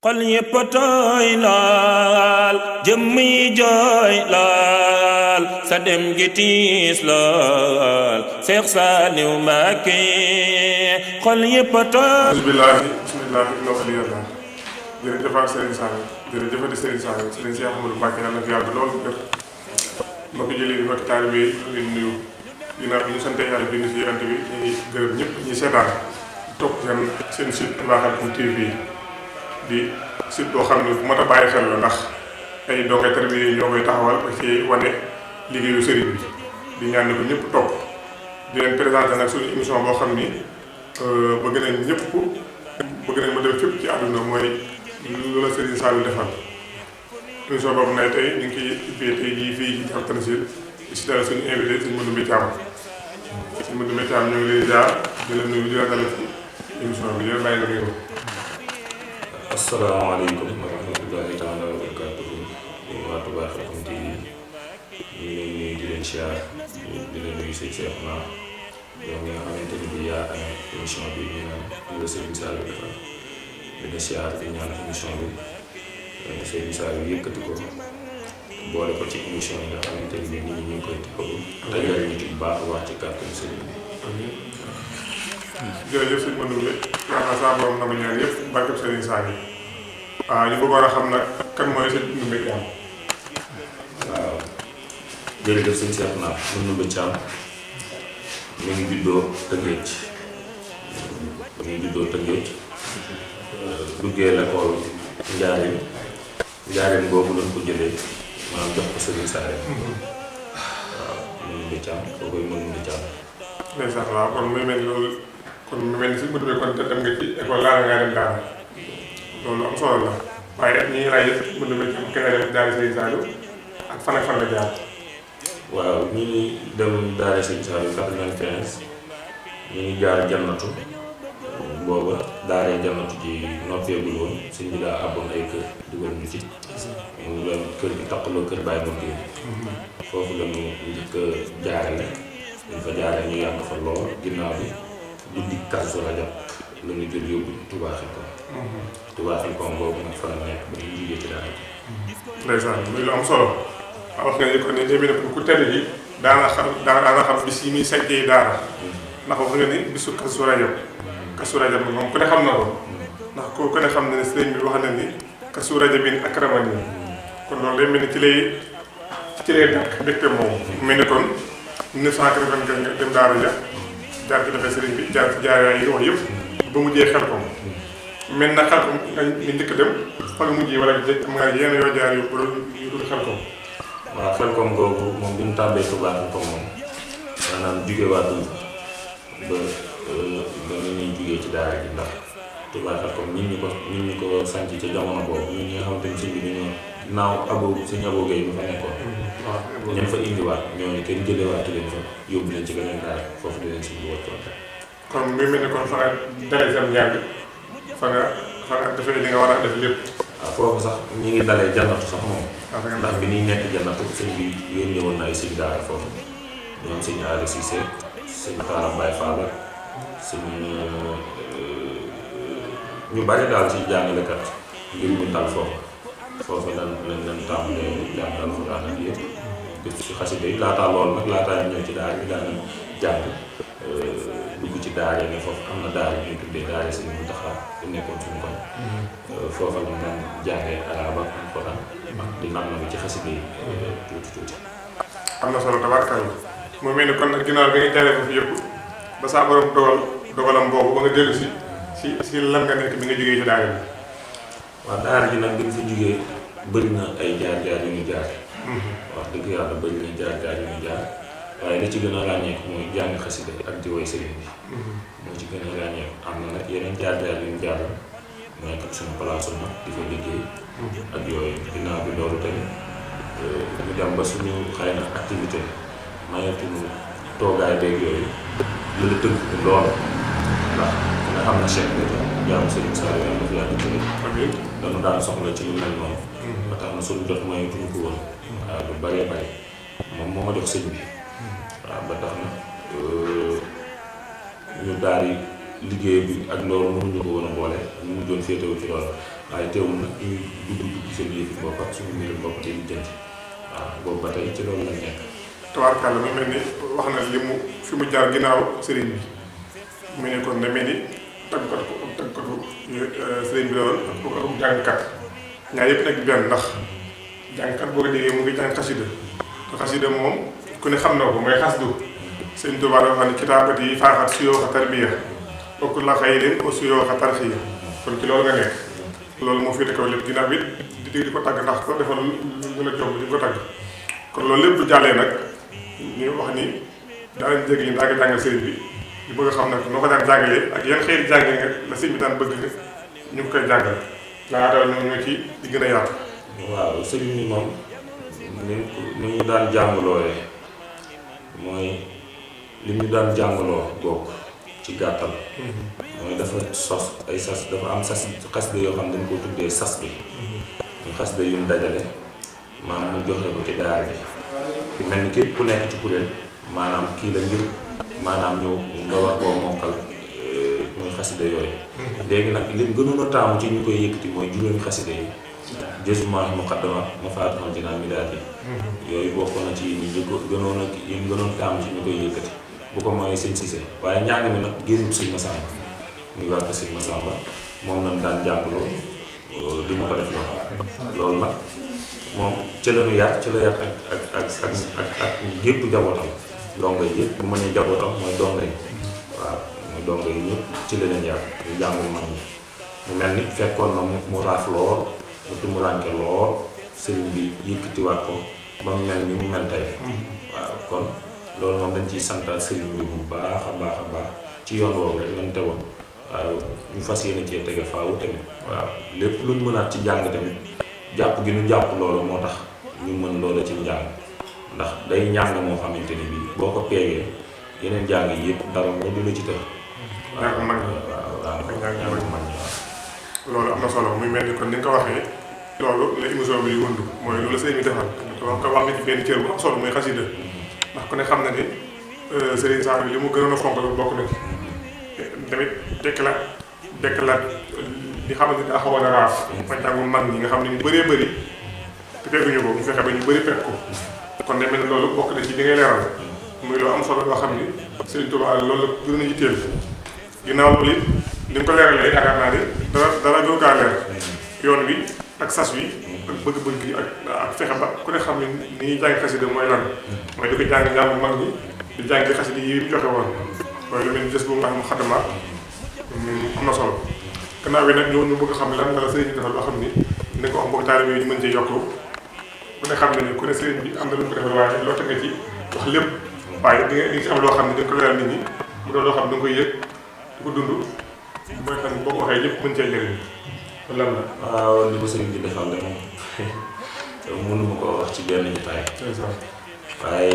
xol yépp tooy laal jëmmi jooy laal sa dem gi tiis laal Seex Saaliw Mbàkke xol yépp tooy bismillaahi inna waliyallah jërëjëf Serigne Saliou jërëjëfati Serigne Saliou Serigne Cheikh Ahmadou Mbacke yàlla na fi yàgg loolu gër mbokki jullit yi mbokki taalibe yi ñu ngi nuyu ginnaaw bi ñu sante yàlla bind si yonent bi ñu ngi gërëm ñëpp ñuy seetaan topp seen site Touba Khadim TV di site boo xam ne bu mat a bàyyi xel la ndax ay donge tarbiya yi ñoo koy taxawal ba ci wane liggéeyu sëriñ bi di ñaan ne ko ñëpp topp di leen présenté nag suñu émission boo xam ni bëgg nañ ma dem fépp ci àdduna mooy lu la Serigne Saliou defal émission boobu nag tey ñu ngi koy ubbee tey jii fii ci Daaru Tanzil si dara suñu invité suñu Modou Thiam suñu Modou Thiam ñu ngi lay jaar di la nuyu di la dalal ci émission bi di la bàyyi la nuyu. asalaamaaleykum wa rahmatullahi taala wa barakatuhu waa Touba Khadim TV ñu ngi leen nuyu di leen siyaar di leen nuyu sëñ Cheikhouna yow mi nga xamante ni bi yaa amee émission bi ñu naan lu la Serigne Saliou defal dina siyaar di ñaan émission bi Serigne Saliou yëkkati ko boole ko ci émission yi nga xamante ni bi nit ñi ñu ngi koy teewlu te jariñu ci bu baax wax ci kàttanu Serigne bi. jërëjëf sëñ Modou Mbé yaakaar saa borom na ma ñaan yëpp barkeb Serigne Saliou waaw ñu bëggoon a xam nag kan mooy sëñ Modou Mbé Thiam. waaw jërëjëf sëñ Cheikhouna Modou Mbé Thiam mi ngi juddoo Tëngéej duggee l'école Njaaréem boobu lañ ko jëlee maanaam jox ko Serigne Saliou waaw Modou Mbé Thiam koo koy Modou Mbé Thiam. ndeysaan waaw kon muy mel loolu kon mu mel ni si Modou Mbé kon dem nga ci école laata ngaa dem daara loolu am solo la waaye ñi ngi laaj yëpp Modou Mbé Thiam kañ la dem daara Serigne Saliou ak fan la jaar. waaw ñu ngi dem daara Serigne Saliou 95 ñu ngi jaar jannatu booba daaree jannatu ji noppeegul woon sëñ bi daa àbboon ay kër dugal ñu ci mu la kër gi taqaloo kër Baye Mouride foofu la ñu njëkk a jaarale ñu fa jaaree ñu yàgg fa lool ginnaaw bi guddi Kazu Rajab la ñu jël yóbbu Touba Xelkom boobu nag fa la nekk ba ñu jugee ci daara ji. ndeysaan muy lu am solo wax nga ni kon ni tamit ku tedd ji daana xam bis yi muy sañcee daara ndax wax nga ni bisu Kazu Rajab moom ku ne xam na ko ndax ku ne xam na ne sëriñ bi wax na ni Kazu Rajabin akramani kon loolu day mel ni ci lay dàkk mbégte moom mel ni kon 1980 nga dem daara ja jaar ci defee sëriñ bi jaar ci jaar yi wax yëpp ba mujjee Xelkom mel na Xelkom nga njëkk dem fa nga mujjee wala am nga yenn yoo jaar yu dul Xelkom. waaw Xelkom googu moom bi ñu tàmbee Touba Xelkom moom maanaam jugeewaatul ba ni ñuy jugee ci daara ji ndax Touba Xelkom ñun ñi ko sànc ca jamono boobu ñun ñi nga xamante ni sëñ bi dañoo naaw sëñ Abo Gueye bi fa nekkoon. waaw ñan fa indiwaat ñooñu kenn jëlewaatu leen fa yóbbu leen ci beneen daara foofu di leen sëñ bi wàccoon. kon muy mel ni kon fa nga dalee sam njàng fa nga defee li nga war a def lépp. waaw foofu sax ñi ngi dalee jannatu sax moom. ndax bi ñuy nekk jannatu sëñ bi yónnee woon na ay sëñ daara foofu ñoom sëñ Aada Cissé sëñ Talla Baye Fall sëñ ñu bari daal ci jàngalekat ngir ñu dal foofu lañ tàmbalee jàng alxuraan ak yëpp def ci xasida yi laataa loolu nag laataa ñëw ci daara bi daan jàng dugg ci daara ne foofu am na daara ñu tuddee daara sëñ Muntaxa bu nekkoon suñu kon foofa lañ daan jàngee arab ak alxuraan di nam ci xasida yi tuuti am na solo tabarkalla mu mel ni kon nag ginnaaw bi nga jaaree ko fi yëpp ba saa borom dogalam boobu ba nga dellu si lan nga nekk bi nga jógee ci daara bi. waaw daara ji nag bi nga fa jógee bëri na ay jaar-jaar yu ñu jaar. wax dëgg yàlla bëri na jaar-jaar yu ñu jaar waaye li ci gën a ràññeeku mooy jàng xasida ak di woy sëriñ bi. moo ci gën a ràññeeku am na nag yeneen jaar-jaar yu ñu jaar mooy ak suñu palaasu nag di fa liggéey. ak yooyu ginnaaw bi loolu tamit ñu dem ba suñu xëy na activité mayatuñu toogaay beeg yooyu la tënk lool ndax nga xam na Cheikh bi jaamu Serigne Saliou yàlla fi yàlla tënk dañu daan soxla ci lu mel noonu ba tax na suñu jot mayatuñu ko woon waaw lu bëree bëri moom moo ma jox sëñ bi waaw ba tax na ñu daal di liggéey bi ak loolu mënuñu ko woon a boole ñu mujjoon féetewu ci loolu waaye teewul nag ñu dugg seen yëfi bopp ak suñu mbirum bopp di lijjanti waaw boobu ba tey ci loolu lañ nekk. tabaarkalla mu mel ni wax na li mu fi mu jaar ginnaaw sëriñ bi mu ne kon da mel ni tàggatu sëriñ bi la woon ak jàngkat ñaar yëpp nag benn ndax jàngkat boo ko déggee mu ngi jàng xasida te xasida moom ku ne xam na ko mooy xasdu sëriñ Tuubaa dafa xam ne kitaabat yi faaxat su yoo xa tarbiya bokk la xëy leen au su yoo xa tarxiya kon ci loolu nga nekk loolu moo féete kaw lépp ginnaaw bi di ko tàgg ndax ko defal lu la jomb di ko tàgg kon loolu lépp du jàllee nag ñu wax ni daanañ jéggi ñu daa ngi jàngal sëriñ bi ñu bëgg a xam nag noo ko daan jàngalee ak yan xeeti jàngale nga la sëriñ bi daan bëgg ñu ngi koy jàngal laata ñoo ci di gën a yaatu. waaw sëriñ bi moom ni ñu daan jàngalooyee mooy li ñu daan jàngaloo bokk ci gàttal mooy dafa sos ay sas dafa am sas xasida yoo xam ne dañ ko tuddee sas bi ñu xasida yu ñu dajale maanaam mu joxe ko ci daara bi fi mel ni képp ku nekk ci kuréel maanaam kii la ngir maanaam ñëw nga war koo mokkal muy xasida yooyu léegi nag li gënoon a taamu ci ñu koy yëkkati mooy juróomi xasida yi jësuma muqaddama Mafaatihul Jinaan midaad yi yooyu bokk na ci ñu gënoon taamu ci ñu koy yëkkati bu ko mooy sëñ Cissé waaye njàng mi nag génnut sëñ Massamba muy wàllu sëñ Massamba moom lañ daan jàngaloo di ma ko def loolu nag moom ci la ñu yar ci la yar ak gépp njabootam dongo yi yëpp bu ma nee njabootam mooy dongo yi waaw mooy dongo yi ñëpp ci la leen yar ñu jàngul mag ñi mu mel ni fekkoon na mu raaf lool mu tumuraanke lool sëriñ bi yëkkatiwaat ko ba mu mel ni mu mel tey waaw kon loolu moom dañ ciy santal sëriñ bi bu baax a baax ci yoon woowu rek lañ tegoon waaw ñu fas yéene cee tege faawu tamit waaw lépp luñ mënaat ci jàng tamit jàpp gi ñu jàpp loolu moo tax ñu mën loola ci njàng ndax day njàng moo xamante ni bii boo ko peegee yeneen njàng yi yëpp dara moo du la ci tëj. waaw mag loolu am na solo muy mel ni kon ni nga ko waxee loolu la émission bi di wëndu mooy loolu la sëriñ bi defal donc wax nga ci benn cër bu am solo muy xasida ndax ku ne xam na ni Serigne Sall bi li mu gënoon a fonk la bokk na ci tamit dekkalaat li xamante ni daa xawoon a raaf ma jàngu mag ñi nga xam ne ñu bëree bëri te fekkuñu ko ñu fexe ba ñu bëri fekk ko kon demee ne loolu bokk na ci li ngay leeral muy loo am solo loo xam ni Serigne Touba loolu la gën a yitteel ginnaaw loolu it li nga ko leeralee yaakaar naa ni dara gën kaa leer yoon wi ak sas wi ak bëgg-bëgg yi ak fexe ba ku ne xam ne ni ñuy jàng xasida mooy lan mooy di ko jàng njàng mag ñi di jàng xasida yi mu joxe woon mooy lu mel ni gës bu nga xam xadama am na solo gannaaw bi nag ñu bëgg xam lan nga la sëriñ bi defal loo xam ni dina ko wax mbokk taalibe yi ñu mën cee yokk ku ne xam ne ni ku ne sëriñ bi am na lu mu ko defal waaye loo teg nga ci wax lépp waaye di nga ci am loo xam ne dañ ko leeral nit ñi mu doon loo xam ne da nga koy yëg di ko dund mooy xam ne boo ko waxee ñëpp mën cee jëriñ lan la. waaw li ko sëriñ bi defal de moom mënuma koo wax ci benn jotaay waaye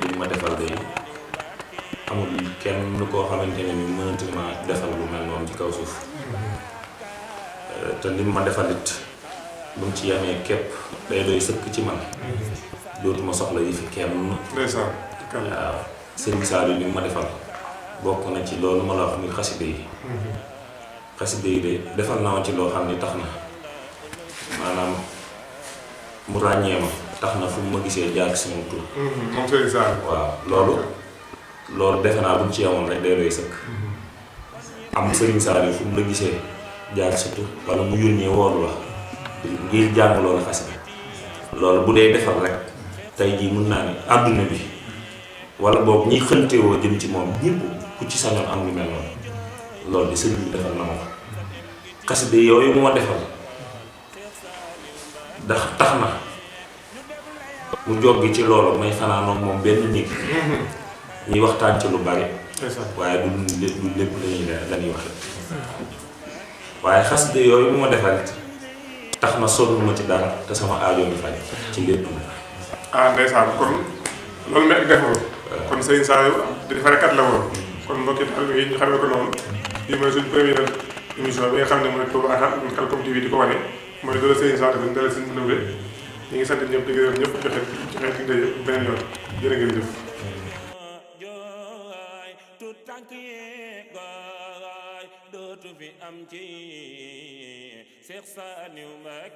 li ma defal de amul kenn koo xamante ne ni mënati ma defal lu mel noonu ci kaw suuf te li ma defalit bu mu ci yamee képp day doy sëkk ci man dootuma soxla yi fi kenn. waaw sëriñ Saliou li ma defal bokk na ci loolu ma la wax ni xaside yi xaside yi de defal na ma ci loo xam ni tax na maanaam mu ràññee ma tax na fu mu ma gisee jaar ci sama tur. moom sëriñ Saliou waaw loolu defe naa bu ñu ci amoon rek day doy sëkk am sëriñ Saliou fu mu la gisee jaar sa tur wala mu yónnee woolu la ngir jàng loolu xasida loolu bu dee defal rek tey jii mun naa ni àdduna bi wala boobu ñiy xëntewoo jëm ci moom ñëpp ku ci sañoon am lu mel noonu loolu di sëriñ bi defal na ma ko xasida yooyu mu ma defal ndax tax na mu joggi ci loolu may fanaanoon moom benn néeg ñuy waxtaan ci lu bari waaye du lépp lañuy waxe waaye xasida yooyu mu ma defal tax na sonn ma ci dara te sama aajo mi faj ci lépp ndeysaan kon loolu mel defal kon Serigne Saliou di defarekat la woon kon mbokki taalibe yi ñu xamee ko noonu lii mooy suñu première émission bi nga xam ne mooy Touba Khelcom TV di ko wane mooy doole Serigne Saliou dafa dalal suñu mënule ñu ngi sant ñëpp di gërëm ñëpp joxe di daje beneen yoon jërë ngeen jëf tànk yee gaay dootu fi am ci Cheikh Saliou Mbacké